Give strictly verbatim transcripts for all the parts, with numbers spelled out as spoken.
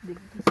Depi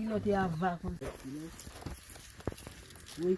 kilè w te ava konsa? Wi.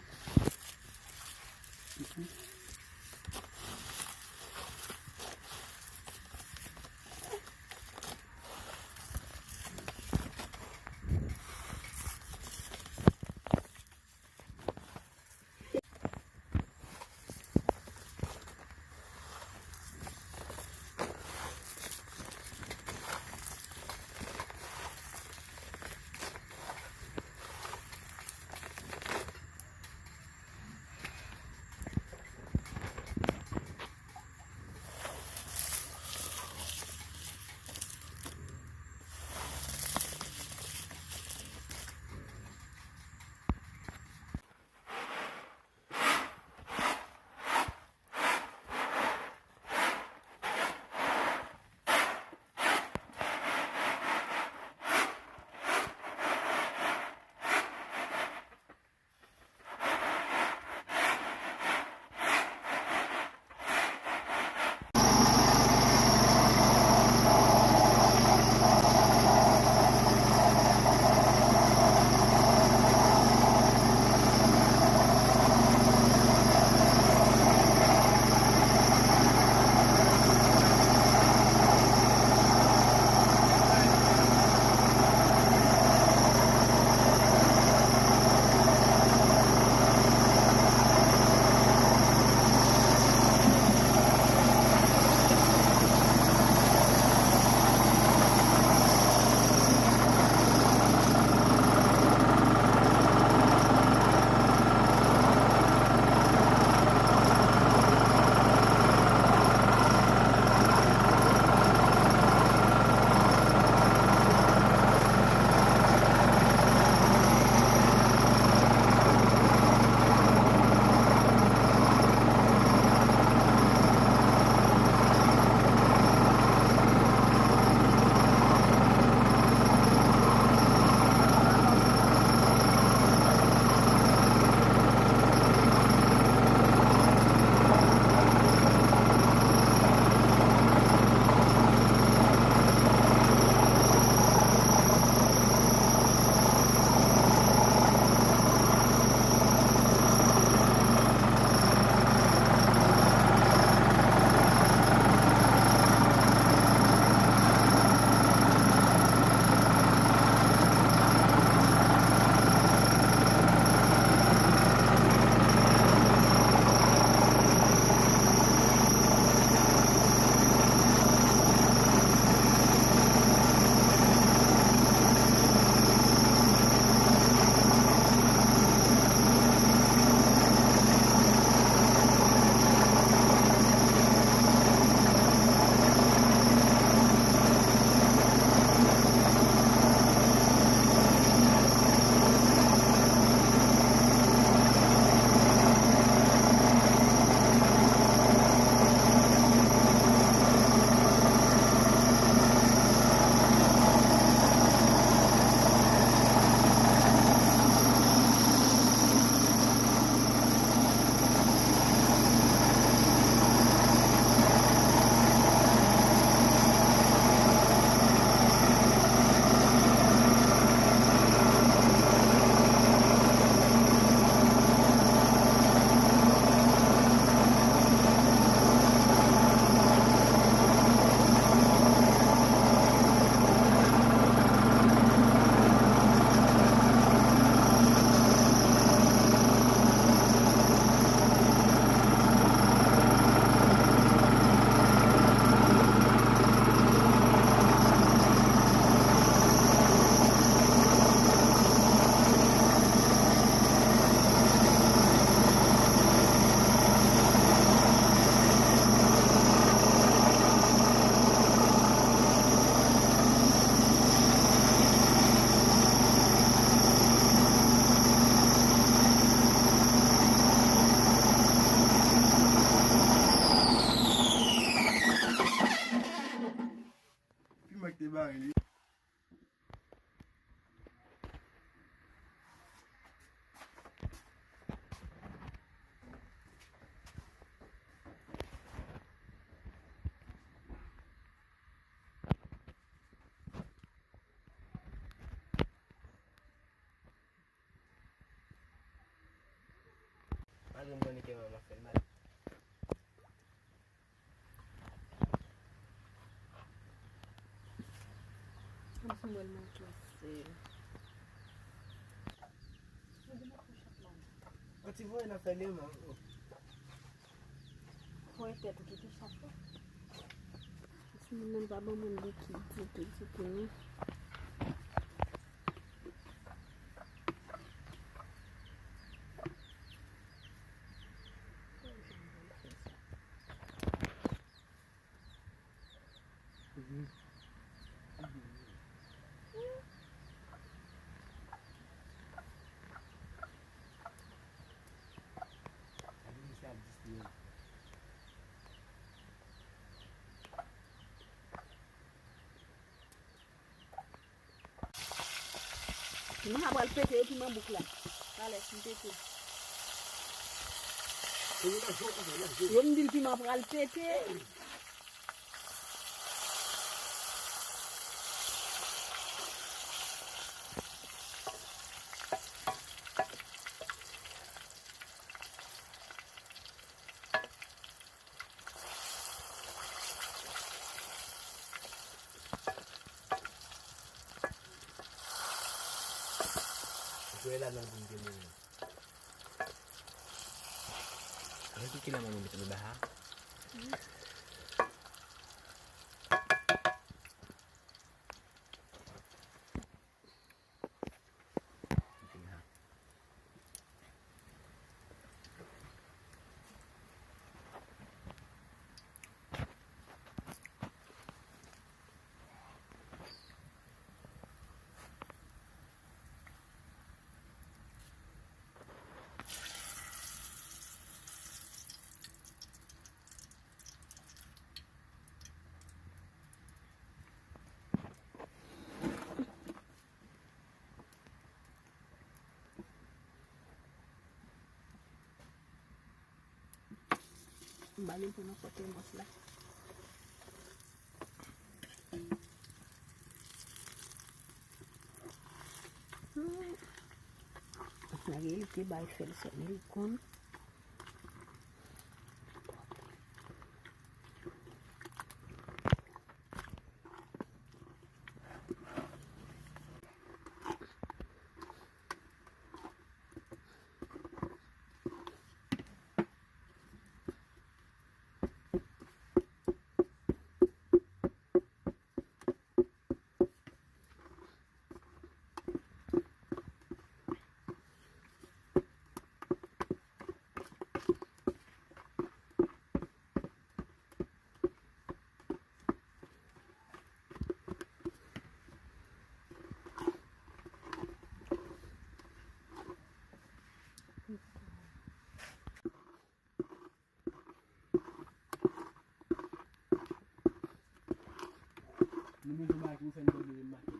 Bay li. Malgre m konnen ke manman fè l mal. Ann sou mwen nan klasè. An ti voye nan fè li man. Voye tèt ou kite chat la. Ti moun nan pa ban mwen likid ditou, ditou, non. Piman sa pral pete, e piman bouk la. Talè, si l pete. Yo m di l piman pral pete. Jwe la nan vin de moun. Mwen ki kilè mwen mete anba a? M ba li pou nan kote mòs la. Malgre li te bay fè l sèlman, li konn. Nou bezwen make, nou fè n bò dlo, make.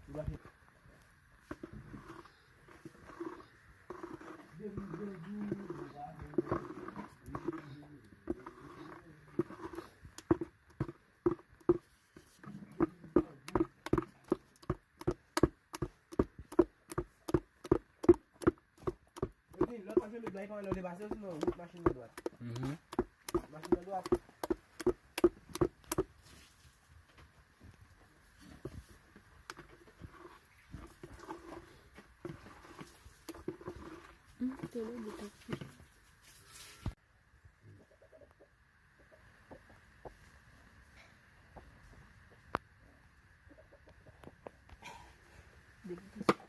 Nou pa fè. Yo di, lòt machin met la, e pa wè lè w depase, sinon wout machin nan dwat. Mhm. Machin nan dwat. Hmm, tele bout ap fè. Depi ki sa